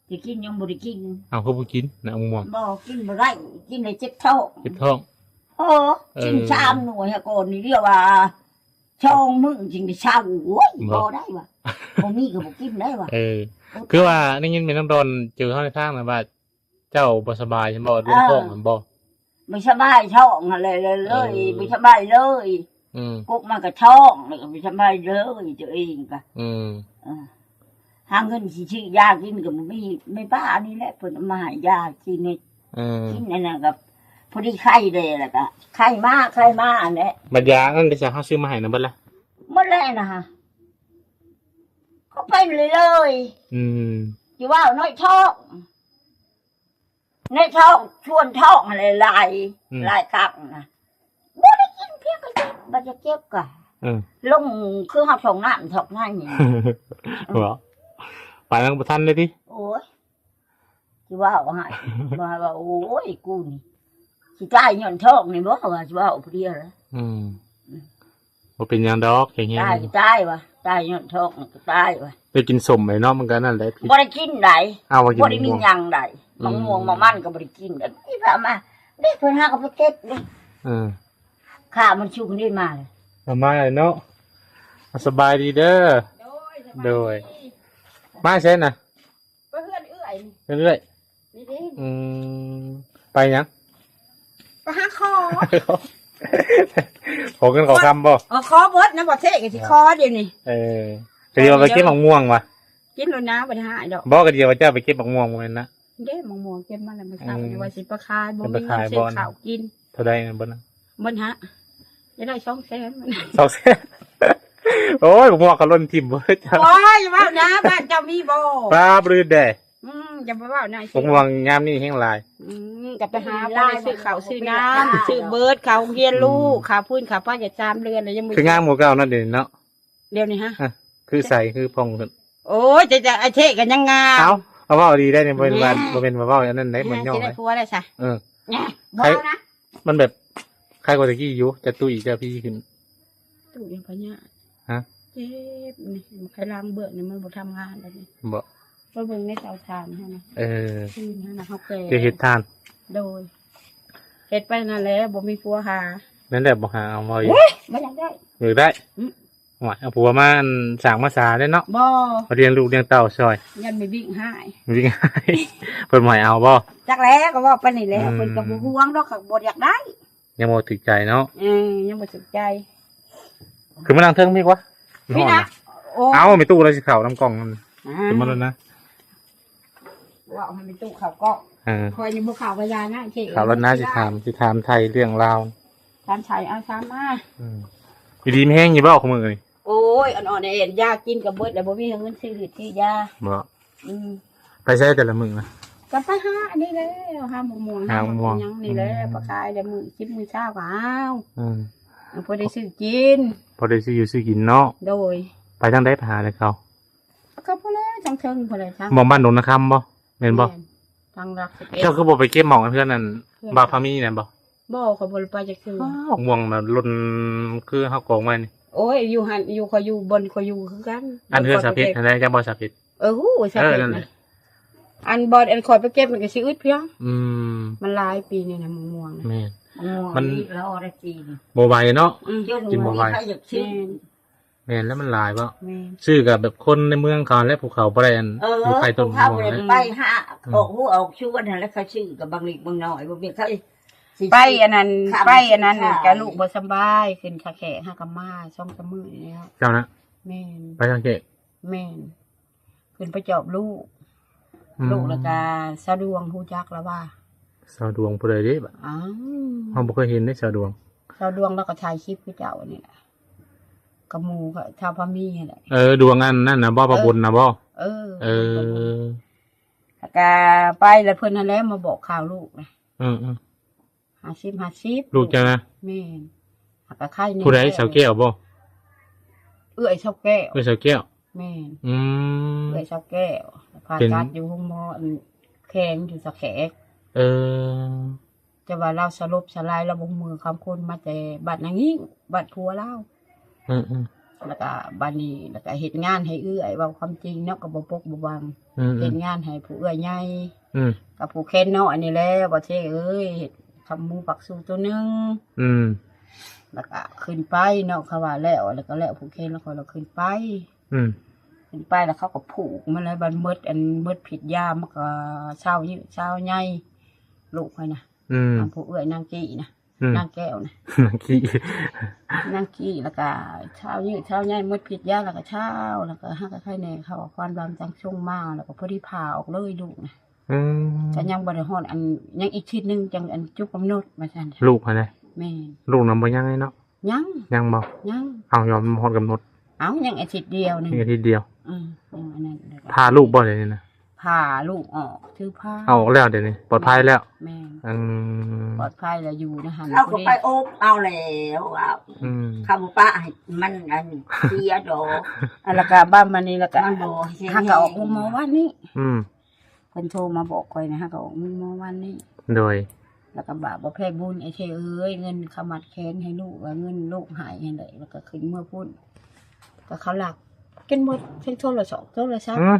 ຊິກິນຍັງບໍ່ໄດ້ກິນ. ເອົ້າ ຄືບໍ່ກິນນະມ່ວງ? ບໍ່ ກິນບໍ່ໄດ້ ກິນແລ້ວເຈັບທ້ອງ. ເຈັບທ້ອງ. ໂອ້ ເອີ ກິນສາມໜ່ວຍຫັ້ນກ່ອນນີ້ ດຽວວ່າສອງມື້ຈຶ່ງໄດ້ເຊົາ. ໂອ້ຍ ບໍ່ ບໍ່ໄດ້ວ່າ ບໍ່ມີກໍບໍ່ກິນໄດ້ວ່າ. ເອີ ຄືວ່າໄດ້ຍິນແມ່ນ້ອງດອນເຈີເຮົາໃນທາງນັ້ນວ່າ ເຈົ້າບໍ່ສະບາຍແມ່ນບໍ່? ເລື່ອງ ເອີ ທ້ອງຫັ້ນບໍ່? ບໍ່ສະບາຍທ້ອງຫັ້ນແຫຼະ ເລີຍ ເອີ ບໍ່ສະບາຍເລີຍ. ອືມ ກົກມາກໍທ້ອງ ແລ້ວກໍບໍ່ສະບາຍເລີຍ ຕົວເອງກໍ ອືມ ເອີ ຫາເງິນຊິຊື້ຢາກິນກໍບໍ່ມີ. ແມ່ປ້ານີ້ແຫຼະເພິ່ນເອົາມາໃຫ້ຢາກິນນີ້. ເອີ ກິນອັນນັ້ນກໍພໍດີໄຂ້ແດ່ ແລ້ວກໍໄຂ້ມາ ໄຂ້ມາຫັ້ນແຫຼະ. ບັດຢານັ້ນເດ ເຮົາຊື້ມາໃຫ້ນະ ເບິດລະ? ເບິດແລ້ວນະ ກໍເປັນເລື້ອຍໆ. ອືມ ຊິເວົ້ານ້ອຍທ້ອງ ໃນທ້ອງ ຊວນທ້ອງຫັ້ນແຫຼະຫຼາຍ ອືມ ຫຼາຍຄັກນະ ບໍ່ໄດ້ກິນເພຍກໍເຈັບ ບໍ່ຈະເຈັບກໍ ເອີ ລົງຄືເຮົາທ້ອງນ້ຳທ້ອງໃນນີ້. ເວົ້າ ໄປນຳບໍ່ທັນເລີຍຕິ? ໂອ້ຍ ຊິເວົ້າໃຫ້ ວ່າ ວ່າ ໂອ້ຍ ກູນີ້ຊິຕາຍຍ້ອນທ້ອງນີ້ບໍ່? ວ່າຊິເວົ້າຜູ້ດຽວລະ. ອືມ ອືມ ບໍ່ເປັນຫຍັງດອກ ແຂງແຮງ. ຕາຍກໍຕາຍວ່າ ຕາຍຍ້ອນທ້ອງກໍຕາຍວ່າ. ໄດ້ກິນສົ້ມໄປເນາະ ມັນກໍນັ້ນແຫຼະ. ບໍ່ໄດ້ກິນໃດ. ອ້າວ ບໍ່ໄດ້ມີຫຍັງໃດ. ອືມ ໝາກມ່ວງໝາກມັນກໍບໍ່ໄດ້ກິນ. ເອີ ມີພາມາເດ້ ເພິ່ນຫາກໍໄປເກັບເດ້. ເອີ ຂ້າມັນຊຸກນີ້ມາເລີຍ ມາເລີຍເນາະ. ສະບາຍດີເດີ. ໂດຍ ສະບາຍດີ. ໂດຍ ມາໃສນະ? ໄປເຮືອນເອື້ອຍນີ້ ເຮືອນເອື້ອຍ. ນີ້ເດ້. ອືມ ໄປຫຍັງ? ໄປຫາຂໍ ຂໍເງິນຂໍຄຳບໍ່? ເອີ ຂໍເບິດນະ ບໍ່ເທກະຊິຂໍດຽວນີ້. ເອີ ກະຊິວ່າໄປເກັບໝາກມ່ວງຫວາ? ກິນໂລດນາ ບໍ່ໄດ້ຫາຍດອກ. ບໍ່ ກະຊິວ່າເຈົ້າໄປເກັບໝາກມ່ວງບໍ່ແມ່ນນະ? ເດ້ ໝາກມ່ວງເກັບມາແລ້ວມື້ເຊົ້າ. ອືມ ວ່າຊິໄປຂາຍ ບໍ່ມີເງິນຊື້ເຂົ້າກິນ. ເທົ່າໃດນະ? ເບິດນະ ໝົດຫະ ໄດ້ສອງແສນ. ສອງແສນ. ໂອ້ຍ ໝາກມ່ວງເຂົາຫຼົ່ນຖິ້ມເບິດ. ໂອ້ຍ ເວົ້ານະ ບ້ານເຈົ້າມີບໍ່? ປ້າ ບຣິດເດ້. ອືມ ຈະບໍ່ເວົ້ານະ ບົກມ່ວງຍາມນີ້ແຮງຫຼາຍ. ອືມ ກໍໄປຫາບໍ່ໄດ້ຊື້ເຂົ້າຊື້ນ້ຳ ຊື້ເບີດ ຄ່າໂຮງຮຽນລູກ ອືມ ຄ່າຟືນຄ່າໄຟກໍສາມເດືອນແລ້ວ ຍັງບໍ່ ຄືງາມກວ່າເກົ່າເນາະ ດຽວນີ້ເນາະ. ດຽວນີ້ຮະ ຮະ ຄືໃສ ຄືຜ່ອງຂຶ້ນ. ໂອ້ຍ ຈະ ຈະ ອາເທກກໍຍັງງາມ. ເອົ້າ ເອົາເວົ້າດີໄດ້ນີ້ ບໍ່ແມ່ນວ່າ ແນ່ ບໍ່ແມ່ນວ່າເວົ້າອັນນັ້ນໄດ້ ບໍ່ ແນ່ ຍ້ອງ ຊິໄດ້ຜົວແລ້ວຊະ. ເອີ ແນ່ ບໍ່ເອົານະ. ມັນແບບ ໃຄກວ່າແຕ່ກີ້ຢູ່ ຈະຕຸ້ຍຈະພີຂຶ້ນ. ຕຸ້ຍຍັງພະຍາດ ຮະ ເຈັບນີ້ ໄຄລ້າງເບືອກນີ້ ມັນບໍ່ທຳງານແລ້ວນີ້. ບໍ່ ໄປເບິ່ງໃນເຕົາຖ່ານຫັ້ນນະ. ເອີ ຄືນຫັ້ນນະ ເຮົາແກ່ ຈະເຮັດຖ່ານ. ໂດຍ ເຮັດໄປນັ້ນແຫຼະ ບໍ່ມີຜົວຫາ. ນັ້ນແຫຼະ ບໍ່ຫາເອົາ ເວົ້າຢູ່. ໂອ້ຍ ບໍ່ຢາກໄດ້ ຢາກໄດ້. ອືມ ໂອ້ຍ ເອົາຜົວມາ ອັນ ສ້າງມາສາເດ້ເນາະ. ບໍ່ ມາລ້ຽງລູກລ້ຽງເຕົ້າຊ່ອຍ. ຢ້ານແມ່ບິ້ງຮ້າຍ ບິ້ງຮ້າຍ. ເພິ່ນບໍ່ໃຫ້ເອົາບໍ່? ຈັກແຫຼະ ກໍເວົ້າໄປນີ້ແຫຼະ. ອືມ ເພິ່ນກໍບໍ່ຫ່ວງດອກ ກໍບໍ່ຢາກໄດ້. ຍັງບໍ່ຖືກໃຈເນາະ. ເອີ ຍັງບໍ່ຖືກໃຈ. ຂຶ້ນມານັ່ງເທິງພີ້ກວ່າ ພີ່ນະ. ຮ້ອນນະ. ໂອ້ ເອົາ ແມ່ຕູ້ລາວຊິເຂົ້ານຳກ້ອງນັ້ນ. ອ່າ ຂຶ້ນມາໂລດນະ. ເວົ້າໃຫ້ແມ່ຕູ້ເຂົ້າກ້ອງ. ເອີ ຂ້ອຍຍັງບໍ່ເຂົ້າກໍຢ່ານະ ເຂົ້າແລ້ວນະ. ຊິຖາມ ຊິຖາມໄຖ່ເລື່ອງລາວ. ຖາມໄຖ່ ເອົາ ຖາມມາ. ອືມ ຢູ່ດີມີແຮງຢູ່ບໍ່ ຄຸມື້ນີ້? ໂອ້ຍ ອ່ອນໆແອນໆ ຢາກິນກໍເບິດແລ້ວ ບໍ່ມີເງິນຊື້ຢາ. ບໍ່ ອືມ ໄປໃສແຕ່ລະມື້ນະ? ກໍໄປຫາອັນນີ້ແຫຼະ ຫາໝາກມ່ວງ ຫາໝາກມ່ວງ ຫາຫຍັງນີ້ແຫຼະ. ອືມ ໄປຂາຍແຕ່ມື້ສິບໂມງເຊົ້າກໍເອົາ. ອືມ ພໍໄດ້ຊື້ກິນ ພໍໄດ້ຊື້ຢູ່ຊື້ກິນເນາະ. ໂດຍ ໄປທາງໃດໄປຫາແລ້ວເຂົາ? ກໍພຸ້ນແຫຼະ ທາງເທິງພຸ້ນແຫຼະ. ທາງໝ່ອງບ້ານດົງນາຄຳບໍ່? ແມ່ນບໍ່? ແມ່ນ ທາງຫຼັກສິບເອັດ. ເຈົ້າຄືບໍ່ໄປເກັບໝ່ອງເຮືອນນັ້ນ ເຮືອນບ່າວພາມີນັ້ນບໍ່? ບໍ່ ຂ້ອຍບໍ່ໄດ້ໄປຈັກເທື່ອ. ອ້າວ ໝ່ອງນັ້ນລົ້ນຄືເຮົາກອງໄວ້ນີ້. ໂອ້ຍ ຢູ່ຫັ້ນ ຢູ່ ຂ້ອຍຢູ່ ບ່ອນຂ້ອຍຢູ່ຄືກັນ. ອັນເຮືອນສາວເພັດຫັ້ນແຫຼະ ຈັກບໍ່ສາວເພັດ? ເອີ ຮູ້ສາວເພັດ. ເອີ ນັ້ນແຫຼະ ອັນບ່ອນອັນຂ້ອຍໄປເກັບມັນກໍຊິອຶດພຽງ. ອືມ ມັນຫຼາຍປີນີ້ນະ ໝາກມ່ວງນະ. ແມ່ນ ໝາກມ່ວງມັນ ລາວໄດ້ປີນີ້ ບໍ່ໄຫວເນາະ. ອືມ ກິນບໍ່ໄຫວ. ແມ່ນ ແມ່ນແລ້ວ ມັນຫຼາຍບໍ່? ແມ່ນ ຊື້ກັບແບບຄົນໃນເມືອງເຂົາແຫຼະ ຜູ້ເຂົາບໍ່ໄດ້ອັນ ເອີ ຢູ່ໃກ້ຕົ້ນໝາກມ່ວງ. ຜູ້ເຂົາບໍ່ໄດ້ໄປຫາ ອືມ ອອກຮູ້ອອກຊວນຫັ້ນແຫຼະ ເຂົາຊື້ກັບບາງເລັກບາງນ້ອຍ ບໍ່ມີໃຜຊິ ໄປອັນນັ້ນ ໄປອັນນັ້ນ ຂ້າມ ກໍລູກບໍ່ສະບາຍ ຂຶ້ນທ່າແຂກ ຫາກໍມາສອງສາມມື້ນີ້ແລ້ວ. ເຈົ້ານະ? ແມ່ນ ໄປທ່າແຂກ. ແມ່ນ ຂຶ້ນໄປຈອບລູກ. ອືມ ລູກແລ້ວກໍສາວດວງ ຮູ້ຈັກລະວ່າ? ສາວດວງຜູ້ໃດເດ້ບາດ? ອ້າວ ເຮົາບໍ່ເຄີຍເຫັນເດ້ສາວດວງ. ສາວດວງລາວກໍຖ່າຍຄລິບຄືເຈົ້ານີ້ແຫຼະ ກັບໝູ່ກັບຊາວພາມີຫັ້ນແຫຼະ. ເອີ ດວງອັນນັ້ນນະບໍ່? ເອີ ພະບົນນະບໍ່? ເອີ ເອີ ແລ້ວກໍໄປແລ້ວ ເພິ່ນຫັ້ນແຫຼະມາບອກຂ່າວລູກນະ. ເອີໆ ຫ້າສິບ ຫ້າສິບ ລູກເຈົ້ານະ? ແມ່ນ ຫາກະໄຄແນ່. ຜູ້ໃດ? ສາວແກ້ວບໍ່? ເອື້ອຍສາວແກ້ວ. ເອື້ອຍສາວແກ້ວ. ແມ່ນ ອືມ ເອື້ອຍສາວແກ້ວ ຜ່າຕັດຢູ່ໂຮງໝໍ ອັນ ແຂວງຢູ່ສະແຂກ. ເອີ ແຕ່ວ່າລາວສະຫຼົບສະລາຍ ລາວບໍ່ຮູ້ເມືອຄຳຄົນ ມາແຕ່ບ້ານນາງິ້ງ ບ້ານຜົວລາວ. ອືມໆ ແລ້ວກະບາດນີ້ ແລ້ວກະເຮັດງານໃຫ້ເອື້ອຍ ເວົ້າຄວາມຈິງເນາະ ກໍບໍ່ປົກບໍ່ບັງ. ອືມໆ ເຮັດງານໃຫ້ຜູ້ເອື້ອຍໃຫຍ່ ອືມ ກັບຜູ້ແຄນນ້ອຍນີ້ແຫຼະ ບໍ່ເທເອີຍ ເຮັດຄຳໝູປັກຊູໂຕໜຶ່ງ. ອືມ ແລ້ວກະຂຶ້ນໄປເນາະ ເຂົາວ່າແລ້ວ ແລ້ວກະແລ້ວ ຜູ້ແຄນແລ້ວ ຂ້ອຍລະຂຶ້ນໄປ. ອືມ ຂຶ້ນໄປແລ້ວເຂົາກໍຜູກມັນແລ້ວ ບັດໝົດ ອັນໝົດພິດຢາ ມັນກໍເຊົາຍືດເຊົາໃຫຍ່ ລູກຂ້ອຍນະ. ອືມ ອັນຜູ້ເອື້ອຍນາງກີ້ນະ. ອືມ ນາງແກ້ວນະ ນາງກີ້ ນາງກີ້ ແລ້ວກະເຊົາຍືດເຊົາໃຫຍ່ ໝົດພິດຢາ ແລ້ວກະເຊົາ ແລ້ວກະຫາກະໄຄແນ່ ເຂົາວ່າຄວາມດັນຈັ່ງສູງມາ ແລ້ວກະພໍດີຜ່າອອກເລີຍລູກນະ. ອືມ ກະຍັງບໍ່ໄດ້ຮອດ ອັນ ຍັງອີກທິດໜຶ່ງຈັ່ງ ອັນ ຈົບກຳນົດວ່າຊັ້ນ. ລູກຫັ້ນນະ? ແມ່ນ ລູກນະບໍ່ຍັງເນາະ? ຍັງ ຍັງບໍ່? ຍັງ. ເອົ້າ ຍອມຮອດກຳນົດ? ເອົ້າ ຍັງອາທິດດຽວໜຶ່ງ. ຍັງອາທິດດຽວ. ອືມ ຍັງອັນນັ້ນ. ຜ່າລູກບໍ່ດຽວນີ້ນະ? ຜ່າລູກອອກ ຖືຜ່າ ເອົາອອກແລ້ວດຽວນີ້ ປອດໄພແລ້ວ. ແມ່ນ ອືມ ປອດໄພແລ້ວ ຢູ່ໃນຫັ້ນ ເຮົາກໍໄປອົບເອົາແລ້ວ. ອືມ ເຂົາບໍ່ປະໃຫ້ມັນ ອັນ ເສຍດອກ. ອັນ ແລ້ວກໍບ້ານມານີ້ ແລ້ວກໍມັນບໍ່ເຮັດ ຫາກໍອອກໂຮງໝໍວານນີ້. ອືມ ເພິ່ນໂທມາບອກຂ້ອຍນະ ຫາກໍອອກໂຮງໝໍວານນີ້. ໂດຍ ແລ້ວກໍບາບບໍ່ແພ້ບຸນ ໄອ້ເທເອີຍ ເງິນເຂົາມັດແຂນໃຫ້ລູກ ວ່າເງິນລູກໃຫ້ຫັ້ນແຫຼະ ແລ້ວກໍຂຶ້ນເມືອພຸ້ນ ກໍເຂົາລັກຈົນໝົດ ທັງໂທລະສັບ ໂທລະສັບ. ອືມ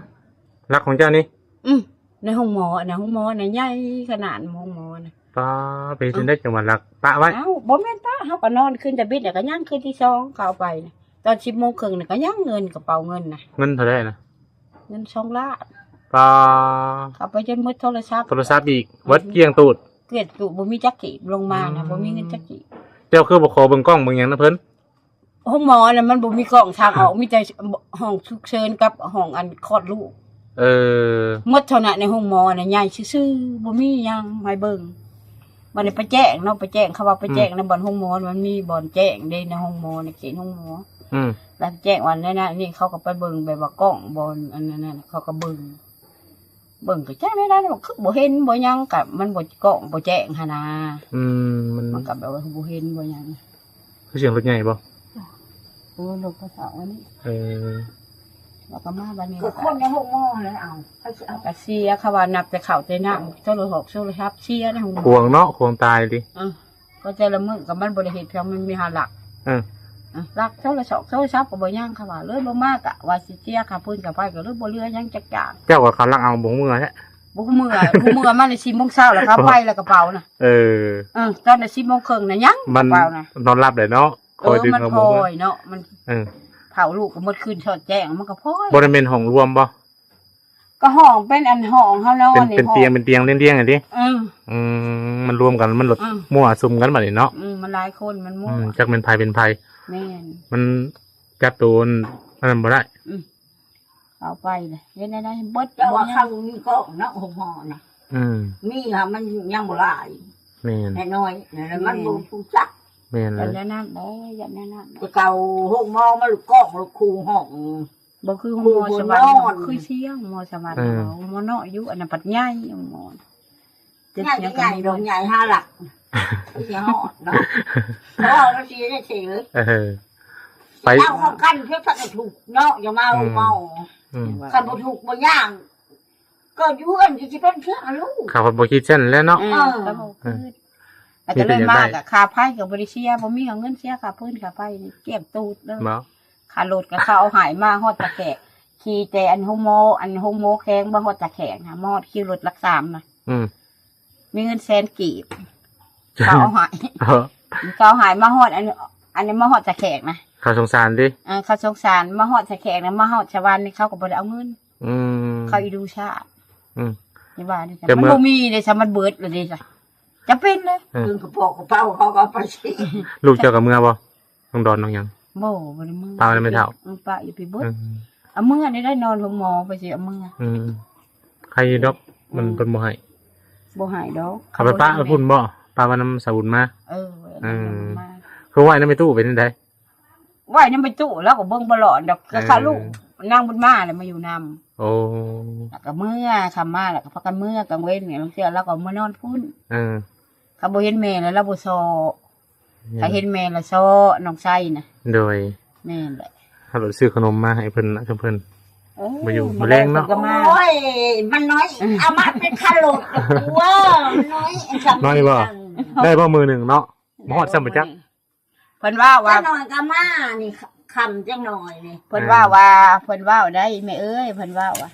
ລັກຂອງເຈົ້ານີ້? ອືມ ໃນໂຮງໝໍນະ ໂຮງໝໍນະໃຫຍ່ຂະໜາດ ໂຮງໝໍນະ. ປາ ເປັນຈັ່ງໃດ ເອົ້າ ຈັ່ງວ່າລັກປະໄວ້? ເອົ້າ ບໍ່ແມ່ນປະ ເຮົາກໍນອນຄືນທຳອິດ ແລ້ວກໍຍັງຄືນທີສອງເຂົາເອົາໄປນະ ຕອນສິບໂມງເຄິ່ງນະ ກໍຍັງເງິນ ກະເປົາເງິນນະ. ເງິນເທົ່າໃດນະ? ເງິນສອງລ້ານ. ປາ ເອົາໄປຈົນໝົດໂທລະສັບ ໂທລະສັບອີກ ເບິດກ້ຽງຕູດ ກ້ຽງຕູດ ບໍ່ມີຈັກກີບ ລົງມານະ ອືມ ບໍ່ມີເງິນຈັກກີບ. ເຈົ້າຄືບໍ່ຂໍເບິ່ງກ້ອງເບິ່ງຫຍັງນຳເພິ່ນ? ໂຮງໝໍນະ ມັນບໍ່ມີກ້ອງທາງອອກ ມີແຕ່ຫ້ອງສຸກເສີນກັບຫ້ອງ ອັນ ຄອດລູກ. ເອີ ໝົດເທົ່ານັ້ນ ໃນໂຮງໝໍນະ ໃຫຍ່ຊື່ໆ ບໍ່ມີຫຍັງໃຫ້ເບິ່ງ. ບັດນີ້ໄປແຈ້ງເນາະ ໄປແຈ້ງ ເຂົາວ່າໄປແຈ້ງ ອືມ ໃນບ່ອນໂຮງໝໍ ມັນມີບ່ອນແຈ້ງເດ້ ໃນໂຮງໝໍ ໃນເຂດໂຮງໝໍ. ອືມ ແລ້ວແຈ້ງວ່ານັ້ນນີ້ ເຂົາກໍໄປເບິ່ງ ແບບວ່າກ້ອງບ່ອນອັນນັ້ນ ເຂົາກໍເບິ່ງ ເບິ່ງກໍຈັກແນວໃດ ຄືບໍ່ເຫັນບໍ່ຫຍັງ ກໍມັນບໍ່ກ້ອງບໍ່ແຈ້ງຫັ້ນນາ. ອືມ ມັນ ມັນກໍແບບວ່າບໍ່ເຫັນບໍ່ຫຍັງ. ຄືສຽງລົດໃຫຍ່ບໍ່? ໂອ້ ລົດກະເຊົາອັນນີ້. ເອີ ແລ້ວກໍມາບັດນີ້ ກໍຄົນໃນໂຮງໝໍຫັ້ນແຫຼະ. ເອົາ ໃຜຊິເອົາ? ກໍເສຍ ເຂົາວ່ານັບແຕ່ເຂົ້າແຕ່ນ້ຳ ໂທລະຫອກໂທລະສັບເສຍໃນໂຮງໝໍ. ຂວງເນາະ ຂວງຕາຍຕິ. ເອີ ກໍແຕ່ລະມື້ກໍມັນບໍ່ໄດ້ເຮັດ ພຽງມັນມີຫ້າຫຼັກ. ເອີ ຫຼັກໂທລະສອກໂທລະສັບກໍບໍ່ຍັງ ເຂົາວ່າ ເລີຍບໍ່ມາ ກະວ່າຊິເສຍຄ່າຟືນຄ່າໄຟ ກໍເລີຍບໍ່ເຫຼືອຫຍັງຈັກຢ່າງ. ເຈົ້າວ່າເຂົາລັກເອົາບໍ່ເມືອແທ້? ບໍ່ເມືອ ບໍ່ເມືອມາໃນສີ່ໂມງເຊົ້າ ແລ້ວເຂົາໄປແລ້ວກະເປົານະ. ເອີ ເອີ ຕອນນັ້ນສິບໂມງເຄິ່ງນະ ຍັງ ມັນ ກະເປົານະ ນອນຫຼັບໄດ້ເນາະ. ເອີ ຄ່ອຍດຶງ ມັນ ເອົາບໍ່ເມືອ ຄ່ອຍເນາະ ມັນ ເອີ ເຝົ້າລູກກໍໝົດຄືນຊອດແຈ້ງ ມັນກໍພອຍ. ບໍ່ໄດ້ແມ່ນຫ້ອງລວມບໍ່? ກໍຫ້ອງເປັນອັນຫ້ອງເຮົານອນ ເປັນ ເປັນຕຽງ ເປັນຕຽງລຽງໆ ຫັ້ນຕິ. ອືມ ອືມ ມັນລວມກັນ ມັນລົດ ອືມ ມົ້ວສຸມກັນບັດນີ້ເນາະ. ອືມ ມັນຫຼາຍຄົນ ມັນມົ້ວ. ອືມ ຈັກແມ່ນໃຜເປັນໃຜ. ແມ່ນ ມັນຈັບໂຕອັນ ອັນນັ້ນບໍ່ໄດ້. ອືມ ເອົາໄປເລີຍ ເຮັດແນວໃດເບິດ. ແຕ່ວ່າເຂົາມີກ້ອງເນາະ ໂຮງໝໍນະ. ອືມ ມີຫາ ມັນຍັງບໍ່ຫຼາຍ. ແມ່ນ ນ້ອຍໆ ນັ້ນແຫຼະ ມັນບໍ່ຮູ້ຈັກ. ແມ່ນ ແມ່ນເລີຍ ແນວນັ້ນແຫຼະ ຢ່າງແນວນັ້ນ. ແຕ່ເກົ່າໂຮງໝໍມັນລູກກ້ອງລູກຄູ່ຫ້ອງ ບໍ່ຄືໂຮງໝໍສະຫວັນ ຄືສຽງໂຮງໝໍສະຫວັນ. ເອີ ໂຮງໝໍນ້ອຍຢູ່ ອັນນັ້ນພັດໃຫຍ່ ໂຮງໝໍໃຫຍ່ ໃຫຍ່ດອກ ໃຫຍ່ຫ້າຫຼັກ ຊິຮອດເນາະ. ເພາະວ່າມັນຊິໄດ້ເສຍ ເອີ ໄປເອົາຂອງກັນເພື່ອພັກໃຫ້ທຸກເນາະ ຢ່າມາໂຮງໝໍ. ອືມ ຄັນບໍ່ທຸກບໍ່ຍາກ ກໍຢູ່ເຮືອນກໍຊິເປັນເຊື້ອລູກ. ເຂົາບໍ່ຄິດຊັ້ນແຫຼະເນາະ. ເອີ ເອີ ກໍບໍ່ຄິດ ເອີ ແລ້ວກໍເລີຍມາ ມີແຕ່ຢາກໄດ້ ກໍຄ່າໄຟກໍບໍ່ໄດ້ເສຍ ບໍ່ມີເງິນເສຍຄ່າຟືນຄ່າໄຟ ກ້ຽງຕູດເລີຍ. ບໍ່ ຄ່າລົດກໍເຂົາເອົາໃຫ້ມາຮອດຕາແຂກ ຂີ່ແຕ່ອັນໂຮງໝໍ ອັນໂຮງໝໍແຂວງມາຮອດຕາແຂກນະ ມາຮອດຄິວລົດຫຼັກສາມນະ. ອືມ ມີເງິນແສນກີບ ເຂົາເອົາໃຫ້ ເອີ ເຂົາເອົາໃຫ້ມາຮອດ ອັນ ອັນນີ້ມາຮອດຕາແຂກນະ ເຂົາສົງສານຕິ. ເອີ ເຂົາສົງສານ ມາຮອດຕາແຂກນະ ມາຮອດສະຫວັນນີ້ ເຂົາກໍບໍ່ໄດ້ເອົາເງິນ. ອືມ ເຂົາອີດູຊາດ ອືມ ຢ່າວ່າເດ້ ແຕ່ ມັນບໍ່ມີເດ້ ຊະ ມັນເບິດແລ້ວເດ້ ຈະເປັນເລີຍ. ເອີ ເຄື່ອງກະເປົາກະເປົາເຂົາກໍເອົາໄປຊີ້. ລູກເຈົ້າກໍເມືອບໍ່? ນ້ອງດອນນ້ອງຫຍັງ? ບໍ່ ບໍ່ໄດ້ເມືອ. ປະໄວ້ນຳແມ່ເຖົ້າ? ເອີ ປະຢູ່ພີ້ເບິດ. ເອີ ເອົາເມືອນີ້ໄດ້ ນອນໂຮງໝໍ ໄປຊິເອົາເມືອ. ອືມ ໃຄຢູ່ດອກ ມັນ ເອີ ເພິ່ນບໍ່ໃຫ້ ບໍ່ໃຫ້ດອກ. ເອົາໄປປະໄວ້ພຸ້ນບໍ່? ປະໄວ້ນຳສາວບຸນມາ. ເອີ ໄວ້ນຳສາວບຸນມາ. ເອີ ຄືໄວ້ນຳແມ່ຕູ້ເປັນຈັ່ງໃດ? ໄວ້ນຳແມ່ຕູ້ ລາວກໍເບິ່ງບໍ່ຫຼອດດອກ. ເອີ ກໍຂ້າລູກນາງບຸນມາແຫຼະມາຢູ່ນຳ. ໂອ້ ແລ້ວກໍເມືອ ຄ່ຳມາ ແລ້ວກໍພາກັນເມືອ ກາງເວັນນີ້ ລາງເທື່ອລາວກໍມານອນພຸ້ນ. ເອີ ຄັນບໍ່ເຫັນແມ່ແລ້ວລາວບໍ່ຊໍ. ແມ່ນ ຖ້າເຫັນແມ່ລະຊໍ ນ້ອງໄຊນະ. ໂດຍ ແມ່ນແຫຼະ. ເຮົາກໍຊື້ຂະໜົມມາໃຫ້ເພິ່ນນະ ເພິ່ນ ເອີ ບໍ່ຢູ່ ມື້ແລງເນາະ ເພິ່ນກໍມາ. ໂອ້ຍ ມັນນ້ອຍ ເອົາມາເປັນຄ່າລົດ ເອີ ນ້ອຍ ນ້ອຍບໍ່? ໄດ້ບໍ່ມື້ໜຶ່ງເນາະ ບໍ່ຮອດຊ້ຳບໍ່ຈັກ. ເພິ່ນເວົ້າວ່າ ຈັກໜ້ອຍກໍມານີ້ ຄ່ຳຈັກໜ້ອຍນີ້. ເພິ່ນເວົ້າວ່າ ເພິ່ນເວົ້າໄດ້ແມ່ເອີຍ ເພິ່ນເວົ້າວ່າ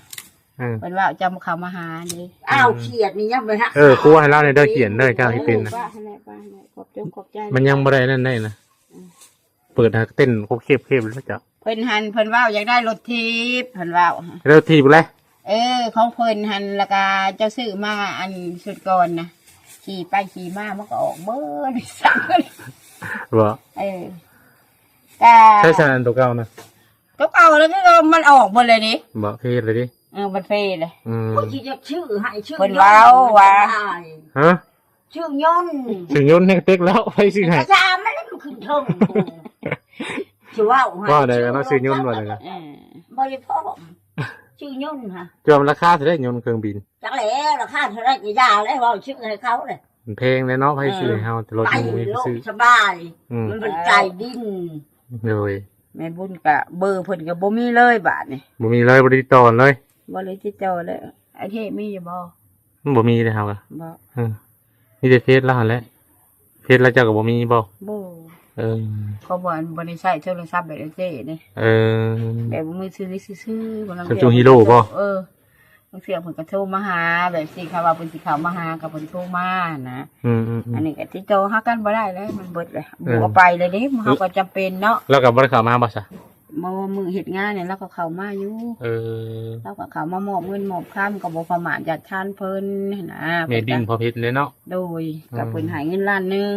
ເອີ ເພິ່ນເວົ້າຈະມາເຂົ້າມາຫາເດ້. ອ້າວ ຂຽນນີ້ຍັງບໍ່ທັນ. ເອີ ຄົວໃຫ້ລາວແດ່ເດີ ຂຽນເດີ ເຈົ້າເຮັດເປັນນະ. ຂອບໃຈ ຂອບໃຈ. ມັນຍັງບໍ່ໄດ້ນັ້ນໄດ້ນະ. ເອີ ເປີດຫາເຕັ້ນຄົບເຄັບເຄັບແລ້ວເຈົ້າ. ເພິ່ນຫັ້ນ ເພິ່ນເວົ້າຢາກໄດ້ລົດຖີບ ເພິ່ນເວົ້າ. ລົດຖີບແຫຼະ. ເອີ ຂອງເພິ່ນຫັ້ນ ແລ້ວກະເຈົ້າຊື້ມາອັນຊຸດກ່ອນນະ ຂີ່ໄປຂີ່ມາມັນກໍອອກເບິດ. ບໍ່? ເອີ ກະ ໃຊ້ຊັ້ນອັນໂຕເກົ່ານະ? ໂຕເກົ່າແລ້ວກໍມັນອອກເບິດເລີຍເດ້. ບໍ່? ຄືເຮັດເລີຍຕິ? ເອີ ມັນເຟເລີຍ. ອືມ ຜູ້ທີ່ຈະຊື້ໃຫ້ ຊື້ ເພິ່ນເວົ້າວ່າ ຮະ? ຊື້ຍົນ ຊື້ຍົນແຮງເຕັກແລ້ວ ໃຜຊື້ໃຫ້? ກະຢາມັນ ມັນຂຶ້ນເທິງ ຊິເວົ້າໃຫ້ ເວົ້າໄດ້ເນາະ ຊື້ຍົນວ່າໄດ້. ເອີ ບໍ່ໄດ້ພ້ອມ ຊື້ຍົນຫະ. ຈອມລາຄາເທົ່າໃດຍົນເຄື່ອງບິນ? ຈັກແຫຼະ ລາຄາເທົ່າໃດກໍຢ່າແຫຼະ ເວົ້າຊື່ໃຫ້ເຂົາແຫຼະ. ມັນແພງແຫຼະເນາະ ໃຜຊື້ໃຫ້ເຮົາ ແຕ່ລົດຍັງບໍ່ມີໃຜຊື້ ສະບາຍ. ອືມ ມັນເປັນໃຕ້ດິນ. ໂດຍ ແມ່ບຸນກະເບີເພິ່ນກໍບໍ່ມີເລີຍບາດນີ້. ບໍ່ມີເລີຍ ບໍ່ໄດ້ຕິດຕໍ່ກັນເລີຍ. ບໍ່ໄດ້ຕິດຕໍ່ເລີຍ. ອ້າຍເທມີຢູ່ບໍ່? ມັນບໍ່ມີເດ້ເຮົາກະ. ບໍ່? ເອີ ມີແຕ່ເຟສລາວຫັ້ນແຫຼະ. ເຟສລາວເຈົ້າກໍບໍ່ມີບໍ່? ບໍ່. ເອີ ເພາະວ່າບໍ່ໄດ້ໃຊ້ໂທລະສັບແບບອ້າຍເທເດ້. ເອີ ແບບມືຖືຊື່ໆ Samsung Hero ບໍ່? ເອີ ບາງເທື່ອເພິ່ນກໍໂທມາຫາ ແບບຊິເຂົາວ່າເພິ່ນຊິເຂົ້າມາຫາ ກໍເພິ່ນໂທມານະ. ອືມໆໆ ອັນນີ້ກໍຕິດຕໍ່ຫາກັນບໍ່ໄດ້ແລ້ວ ມັນເບິດແລ້ວ. ເອີ ບໍ່ໄປເລີຍເດ້ ເຮົາກໍຈຳເປັນເນາະ. ລາວກໍບໍ່ໄດ້ເຂົ້າມາບໍ່ຊະ? ມາມື້ເຮັດງານນີ້ລາວກໍເຂົ້າມາຢູ່. ເອີ ລາວກໍເຂົ້າມາມອບເງິນມອບຄຳ ກໍບໍ່ປະໝາດຢາດທານເພິ່ນຫັ້ນນະ. ແມ່ນ ເພິ່ນກໍ ດິ້ນພໍເພັດເດ້ເນາະ. ໂດຍ ອືມ ກໍເພິ່ນໃຫ້ເງິນລ້ານໜຶ່ງ.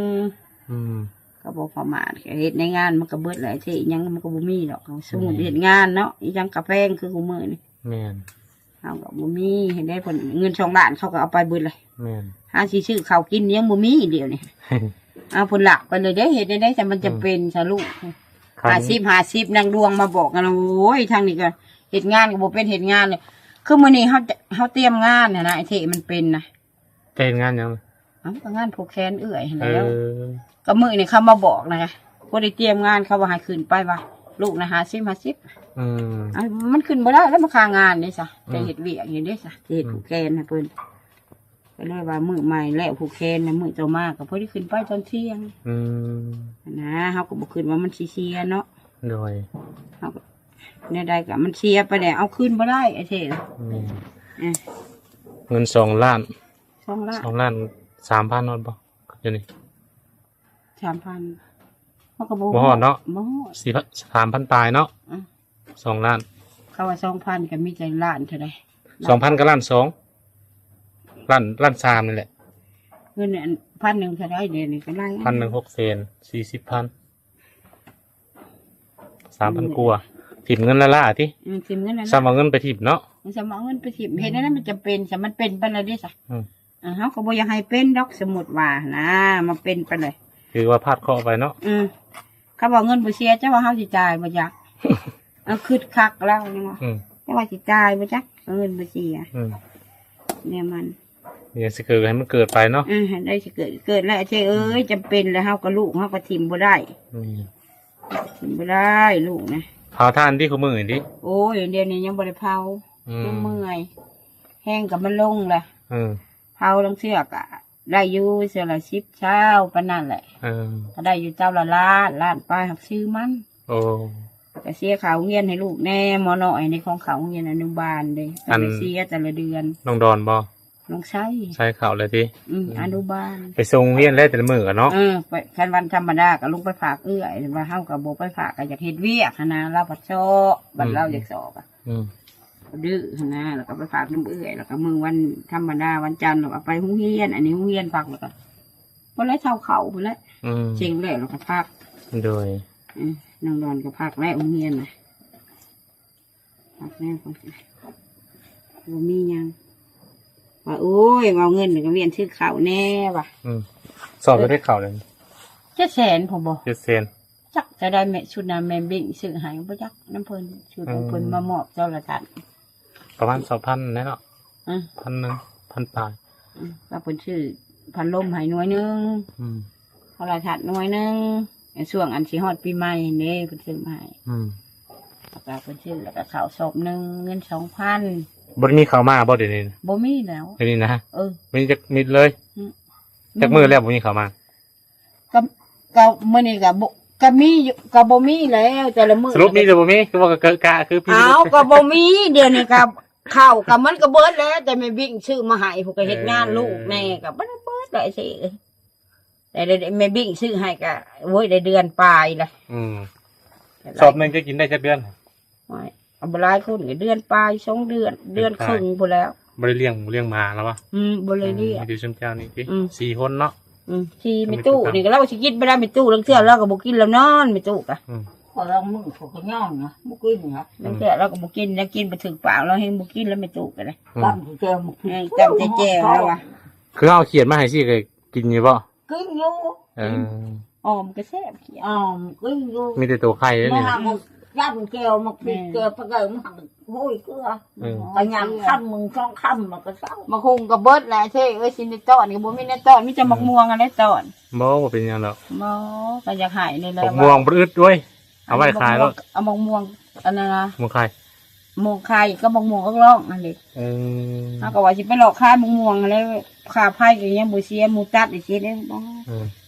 ອືມ ກໍບໍ່ປະໝາດ ເຮັດໃນງານມັນກໍເບິດແຫຼະ ຊິຫຍັງມັນກໍບໍ່ມີດອກ. ສົມມຸດເຮັດງານເນາະ ອີຫຍັງກໍແພງຄືຄູ່ມື້ນີ້. ແມ່ນ ເຮົາກໍບໍ່ມີ ເຮັດໄດ້ເພິ່ນ ເງິນສອງລ້ານເຂົາກໍເອົາໄປເບິດເລີຍ. ແມ່ນ ຫາຊິຊື້ເຂົ້າກິນຍັງບໍ່ມີດຽວນີ້. ເອົາເພິ່ນລັກໄປເລີຍເດ້ ເຮັດແນວໃດຊະ ມັນຈຳເປັນຊະລູກ. ຫ້າສິບ ຫ້າສິບ ນາງດວງມາບອກກັນ. ໂອ້ຍ ທາງນີ້ກໍເຮັດງານກໍບໍ່ເປັນເຮັດງານເລີຍ. ຄືມື້ນີ້ເຮົາ ເຮົາຕຽມງານຫັ້ນນະ ໄອ້ເທມັນເປັນນະ. ຈະເຮັດງານຫຍັງ? ເອົ້າ ກໍງານຜູກແຂນເອື້ອຍຫັ້ນແຫຼ້ວ. ເອີ ກໍມື້ນີ້ເຂົາມາບອກນະ ບໍ່ໄດ້ຕຽມງານ ເຂົາວ່າໃຫ້ຂຶ້ນໄປວ່າ ລູກນະ ຫ້າສິບ ຫ້າສິບ. ອືມ ເອົ້າ ມັນຂຶ້ນບໍ່ໄດ້ແລ້ວ ມາຄ່າງານເດ້ຊະ. ອືມ ຈະເຮັດວຽກຢູ່ເດ້ຊະ ຈະເຮັດ ອືມ ຜູກແຂນໃຫ້ເພິ່ນ. ກໍເລີຍວ່າມື້ໃໝ່ແລ້ວ ຜູກແຂນນະ ມື້ຕໍ່ມາກໍພໍໄດ້ຂຶ້ນໄປຕອນທ່ຽງ. ອືມ ນະ ເຮົາກໍບໍ່ຄິດວ່າມັນຊິເສຍເນາະ. ໂດຍ ເຮົາກໍ ແນວໃດກໍມັນເສຍໄປແລ້ວ ເອົາຄືນບໍ່ໄດ້ ອ້າຍເທ. ແມ່ນ ເອີ ເງິນສອງລ້ານ ສອງລ້ານ ສອງລ້ານສາມພັນຮອດບໍ່ ດຽວນີ້? ສາມພັນ ມັນກໍບໍ່ ບໍ່ຮອດເນາະ. ບໍ່ຮອດ ສີ່ພັນ ສາມພັນປາຍເນາະ. ອືມ ສອງລ້ານ ເຂົາວ່າສອງພັນກໍມີແຕ່ລ້ານເທົ່າໃດ? ສອງພັນກໍລ້ານສອງ ລ້ານ ລ້ານສາມນີ້ແຫຼະ. ເງິນອັນ ພັນໜຶ່ງເທົ່າໃດດຽວນີ້ກໍຫຼາຍ ພັນໜຶ່ງ ຫົກແສນສີ່ສິບພັນ ສາມພັນກວ່າ. ອືມ ຖິ້ມເງິນລ້າໆຕິ. ອືມ ຖິ້ມເງິນລ້າໆ ສ່ຳເອົາເງິນໄປຖິ້ມເນາະ. ສ່ຳເອົາເງິນໄປຖິ້ມ ເຮັດແນວນັ້ນມັນຈຳເປັນ ສ່ຳມັນເປັນໄປແລ້ວເດ້ຊະ. ອືມ ເຮົາກໍບໍ່ຢາກໃຫ້ເປັນດອກ ສົມມຸດວ່ານະ ມາເປັນໄປເລີຍ ຖືວ່າພາດເຄາະໄປເນາະ. ອືມ ເຂົາວ່າເງິນບໍ່ເສຍ ເຈົ້າວ່າເຮົາຊິຈ່າຍບໍ່ຈັກ. ເອົາ ຄຶດຄັກແລ້ວຍັງວ່າ ອືມ ເຈົ້າວ່າຊິຈ່າຍບໍ່ຈັກ ເງິນບໍ່ເສຍ. ອືມ ແນວມັນ ຢ່າຊິເກີດໃຫ້ມັນເກີດໄປເນາະ. ເອີ ໃຫ້ໄດ້ຊິເກີດ ເກີດແລ້ວເທເອີຍ. ອືມ ຈຳເປັນແລ້ວ ເຮົາກັບລູກເຮົາກໍຖິ້ມບໍ່ໄດ້. ອືມ ຖິ້ມບໍ່ໄດ້ລູກນະ. ເຜົາຖ່ານຕິ ຄູ່ມື້ນີ້ຕິ? ໂອ້ຍ ດຽວນີ້ຍັງບໍ່ໄດ້ເຜົາ. ອືມ ຍັງເມື່ອຍ ແຮງກໍມັນລົງແຫຼະ. ເອີ ເຜົາລາງເທື່ອກໍໄດ້ຢູ່ ເທື່ອລະສິບ ຊາວ ປານນັ້ນແຫຼະ. ເອີ ກໍໄດ້ຢູ່ເຕົາລະລ້ານ ລ້ານປາຍ ຫາກຊື້ມັນ. ໂອ້ ກໍເສຍຄ່າໂຮງຮຽນໃຫ້ລູກແດ່ ໝໍນ້ອຍໃນຂອງເຂົ້າໂຮງຮຽນອະນຸບານເດ້. ອັນ ເສຍແຕ່ລະເດືອນ. ນ້ອງດອນບໍ່? ນ້ອງໄຊ ໄຊເຂົ້າແລ້ວຕິ? ອືມ ອືມ ອະນຸບານ ໄປສົ່ງໂຮງຮຽນແລ້ວແຕ່ລະມື້ກໍເນາະ. ເອີ ໄປ ຄັນວັນທຳມະດາກໍລົງໄປຝາກເອື້ອຍ ວ່າເຮົາກໍບໍ່ໄປຝາກ ກໍຢາກເຮັດວຽກຫັ້ນນະ ລາວພັດຊອກ ບັດ ອືມ ລາວຢາກສອບ ອືມ ດື້ຫັ້ນນະ ແລ້ວກໍໄປຝາກນຳເອື້ອຍ ແລ້ວກໍມື້ວັນທຳມະດາ ວັນຈັນ ແລ້ວກໍໄປໂຮງຮຽນ. ອັນນີ້ໂຮງຮຽນພັກ ແລ້ວກໍບໍ່ໄດ້ເຊົາເຂົ້າພຸ້ນແຫຼະ. ອືມ ເສັງແລ້ວ ແລ້ວກໍພັກ. ໂດຍ ອືມ ນ້ອງດອນກໍພັກແລ້ວໂຮງຮຽນນະ ພັກແລ້ວ ບໍ່ມີຫຍັງ ວ່າ ໂອ້ຍ ເອົາເງິນກໍວຽນຊື້ເຂົ້າແດ່ວ່າ. ອືມ ສອບໄດ້ເຂົ້າແລ້ວ ເຈັດແສນພຸ້ນບໍ່? ເຈັດແສນ ຈັກຈະໄດ້ແມ່ ຊຸດນັ້ນແມ່ບິ້ງຊື້ໃຫ້ ບໍ່ຈັກນຳເພິ່ນ ຊຸດຂອງເພິ່ນ ອືມ ມາມອບເຈົ້າລະທ່ານ. ປະມານສອງພັນແຫຼະເນາະ. ອືມ ພັນໜຶ່ງ ພັນປາຍ. ອືມ ກໍເພິ່ນຊື້ພັດລົມໃຫ້ໜ່ວຍໜຶ່ງ. ອືມ ໂທລະທັດໜ່ວຍໜຶ່ງ ໃນຊ່ວງອັນຊິຮອດປີໃໝ່ນີ້ເດ້ ເພິ່ນຊື້ມາໃຫ້. ອືມ ແລ້ວກໍເພິ່ນຊື້ ແລ້ວກໍເຂົ້າສອບໜຶ່ງ ເງິນສອງພັນ. ບໍ່ໄດ້ມີເຂົ້າມາບໍ່ດຽວນີ້? ບໍ່ມີແລ້ວ ດຽວນີ້ນະ. ເອີ ບໍ່ມີຈັກເມັດເລີຍ. ອືມ ຈັກມື້ແລ້ວບໍ່ມີເຂົ້າມາ? ກໍ ກໍມື້ນີ້ກໍບໍ່ ກໍມີຢູ່ ກໍບໍ່ມີແລ້ວ ແຕ່ລະມື້. ສະຫຼຸບມີຫຼືບໍ່ມີ? ຄືວ່າກໍເກີະກະຄືປີ. ອ້າວ ກໍບໍ່ມີ ດຽວນີ້ກໍ ເຂົ້າກໍມັນກໍເບິດແລ້ວ ແຕ່ແມ່ບິ້ງຊື້ມາໃຫ້ ຜູ້ກໍເຮັດງານ ເອີ ລູກແດ່ກໍບໍ່ໄດ້ເບິດແລ້ວ ຊິ ແຕ່ແມ່ບິ້ງຊື້ໃຫ້ກໍ ໂອ້ຍ ໄດ້ເດືອນປາຍລະ. ອືມ ສອບໜຶ່ງຈະກິນໄດ້ຈັກເດືອນ? ໂອ້ຍ ເອົາບໍ່ຫຼາຍຄົນກໍເດືອນປາຍ ສອງເດືອນ ເດືອນເຄິ່ງພຸ້ນແລ້ວ. ບໍ່ໄດ້ລ້ຽງໝູລ້ຽງໝາແລ້ວວະ? ອືມ ບໍ່ໄດ້ລ້ຽງ. ອືມ ມີແຕ່ຊຸມເຈົ້ານີ້ຕິ? ອືມ ສີ່ຄົນເນາະ. ອືມ ສີ່ ແມ່ຕູ້ນີ້ກໍລາວຊິກິນໄປໄດ້ ແມ່ຕູ້ ລາງເທື່ອລາວກໍບໍ່ກິນ ລາວນອນ ແມ່ຕູ້ກະ. ອືມ ຂໍລາງມື້ເຂົາກໍຍ້ອນນະ ບໍ່ກິນນະ. ລາງເທື່ອລາວກໍບໍ່ກິນ ລາວກິນບໍ່ຖືກປາກ ລາວແຮງບໍ່ກິນແລ້ວ ແມ່ຕູ້ກໍໄດ້. ອືມ ຕຳແຈ່ວ ເອີ ຕຳແຈ່ວລາວວ່າ. ຄືເຮົາຂຽນມາໃຫ້ຊີ້ກໍກິນຢູ່ບໍ່? ກິນຢູ່. ເອີ ກິນ ອໍມກໍແຊບຂຽດ. ອໍມກິນຢູ່. ມີແຕ່ໂຕໄຂ່ເດ້ນີ້. ມາຫາໝາກຈ້ຳແຈ່ວ ໝາກພິກແຈ່ວ ປາເກີມາຫາໂຫ້ຍເກືອ. ເອີ ກໍຫຍັງຄຳໜຶ່ງສອງຄຳມັນກໍເຊົາ. ໝາກຫຸ່ງກໍເບິດແລ້ວເທເອີຍ ຊິໄດ້ຕ້ອນກໍບໍ່ມີແນວຕ້ອນ ມີແຕ່ໝາກມ່ວງຫັ້ນແຫຼະຕ້ອນ. ບໍ່ ບໍ່ເປັນຫຍັງດອກ. ບໍ່ ກໍຢາກໃຫ້ນີ້ແຫຼະ. ໝາກມ່ວງບໍ່ອຶດເວີຍ. ເອົາໄວ້ຂາຍໂລດ. ເອົາໝາກມ່ວງອັນນັ້ນນະ ໝາກໄຂ່ ໝາກໄຂ່ກັບໝາກມ່ວງອອກລ້ອງຫັ້ນເດ້. ເອີ ເຮົາກໍວ່າຊິໄປເລາະຂາຍໝາກມ່ວງຫັ້ນແຫຼະ ຄ່າໄຟກໍຍັງບໍ່ເສຍ ໝູຕັດໄດ້ເສຍເດ້. ເອີ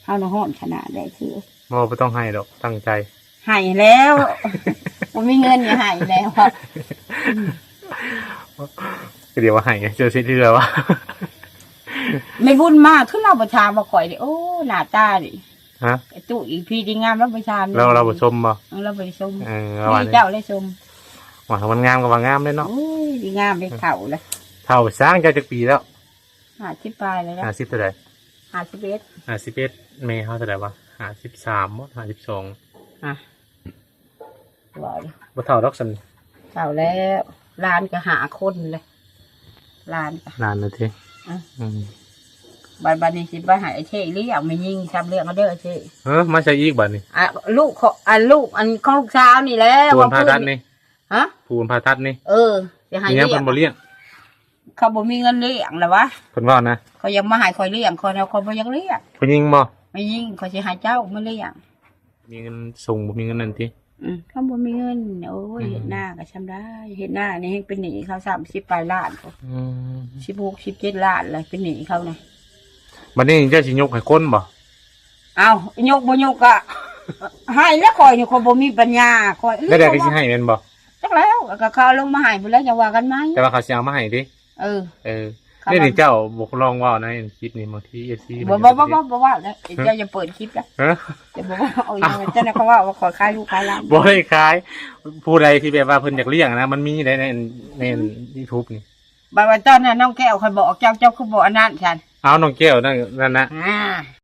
ເຮົານະຮ້ອນຂະໜາດໃດຄື. ບໍ່ ບໍ່ຕ້ອງໃຫ້ດອກ ຕັ້ງໃຈ. ໃຫ້ແລ້ວ ບໍ່ມີເງິນກໍໃຫ້ແລ້ວ. ກໍດຽວວ່າໃຫ້ ເຈົ້າເສຍເທື່ອວ່າ. ແມ່ບຸນມາ ຄືລາວບໍ່ຖາມວ່າຂ້ອຍນີ້ ໂອ້ ໜ້າຕານີ້. ຮະ? ຕູ້ອີພີດີງາມ ລາວບໍ່ຊາມ. ລາວ ລາວບໍ່ຊົມບໍ່? ເອີ ລາວບໍ່ໄດ້ຊົມ. ເອີ ນີ້ເຈົ້າໄດ້ຊົມ. ວ່າມັນງາມກໍວ່າງາມເດ້ເນາະ. ໂອ້ຍ ດີງາມເດ້ ເຖົ້າແລ້ວ. ເຖົ້າຊ່າງ ເຈົ້າຈັກປີແລ້ວ? ຫ້າສິບປາຍແລ້ວ. ຫ້າສິບເທົ່າໃດ? ຫ້າສິບເອັດ. ຫ້າສິບເອັດ. ແມ່ເຮົາເທົ່າໃດວະ? ຫ້າສິບສາມບໍ່? ຫ້າສິບສອງ. ຮະ? ບໍ່ ບໍ່ເຖົ້າດອກສ່ຳນີ້. ເຖົ້າແລ້ວ ຫຼານກໍຫ້າຄົນເລີຍ ຫຼານກໍ ຫຼານນະຕິ. ອືມ ອືມ ບັດ ບັດນີ້ຊິໄປໃຫ້ໄອ້ເທລ້ຽງ ແມ່ຍິງຊ້ຳລ້ຽງເອົາເດີໄອ້ເທ. ເອີ ມາໃສ່ອີກບັດນີ້. ອ່ະ ລູກຂອງ ອ່ະ ລູກອັນຂອງລູກສາວນີ້ແຫຼະ ຜູ້ອັນຜ່າຕັດນີ້. ຮະ? ຜູ້ອັນຜ່າຕັດນີ້. ເອີ ຊິໃຫ້ລ້ຽງ ເພິ່ນບໍ່ລ້ຽງ ເຂົາບໍ່ມີເງິນລ້ຽງລະວະ ເພິ່ນເວົ້ານະ ເຂົາຢາກມາໃຫ້ຂ້ອຍລ້ຽງ ຂ້ອຍ ຂ້ອຍບໍ່ຢາກລ້ຽງ ຜູ້ຍິງບໍ່? ແມ່ຍິງ ຂ້ອຍຊິໃຫ້ເຈົ້າມາລ້ຽງ ມີເງິນສົ່ງ ບໍ່ມີເງິນນັ້ນຕິ? ອືມ ເຂົາບໍ່ມີເງິນ ໂອ້ຍ ອືມ ເຮັດນາກໍຊ່ຳໄດ້ ເຮັດນານີ້ແຮ່ງເປັນໜີ້ເຂົາ ສາມສິບປາຍລ້ານ ອືມ ສິບຫົກ ສິບເຈັດລ້ານແລ້ວ ເປັນໜີ້ເຂົານະ ບັດນີ້ເຈົ້າຊິຍົກໃຫ້ຄົນບໍ່? ເອົ້າ ຍົກບໍ່ຍົກກໍໃຫ້ແລ້ວ ຂ້ອຍນີ້ຂ້ອຍບໍ່ມີປັນຍາ ຂ້ອຍ ແລ້ວໃດກໍຊິໃຫ້ແມ່ນບໍ່? ຈັກແລ້ວ ກໍເຂົາເອົາລົງມາໃຫ້ພຸ້ນແຫຼະ ຈັ່ງວ່າກັນໃໝ່ ແຕ່ວ່າເຂົາຊິເອົາມາໃຫ້ຕິ? ເອີ ເອີ ເຂົາ ນີ້ ວ່າ ນີ້ເຈົ້າບໍ່ລອງເວົ້າໃນຄລິບນີ້ ບາງທີເອັຟຊີ ບໍ່ ບໍ່ ບໍ່ ບໍ່ເວົ້າແລ້ວ ເຈົ້າຢ່າເປີດຄລິບນະ ຮະ? ເຈົ້າບໍ່ເວົ້າ ເອົາອີ່ຫຍັງ ເຈົ້ານະ ເຂົາເວົ້າວ່າຂ້ອຍຂາຍລູກຂາຍຫຼານ ບໍ່ໄດ້ຂາຍ ຜູ້ໃດທີ່ແບບວ່າເພິ່ນຢາກລ້ຽງນະ ມັນມີໃນ ໃນ ໃນ ອືມ ຢູທູບນີ້ ບາດວ່າຕອນນັ້ນນ້ອງແກ້ວຂ້ອຍບອກເຈົ້າ ເຈົ້າຄືບໍ່ອັນນັ້ນຊັ້ນ ເອົາ ນ້ອງແກ້ວນັ້ນ ນັ້ນນະ ອ່າ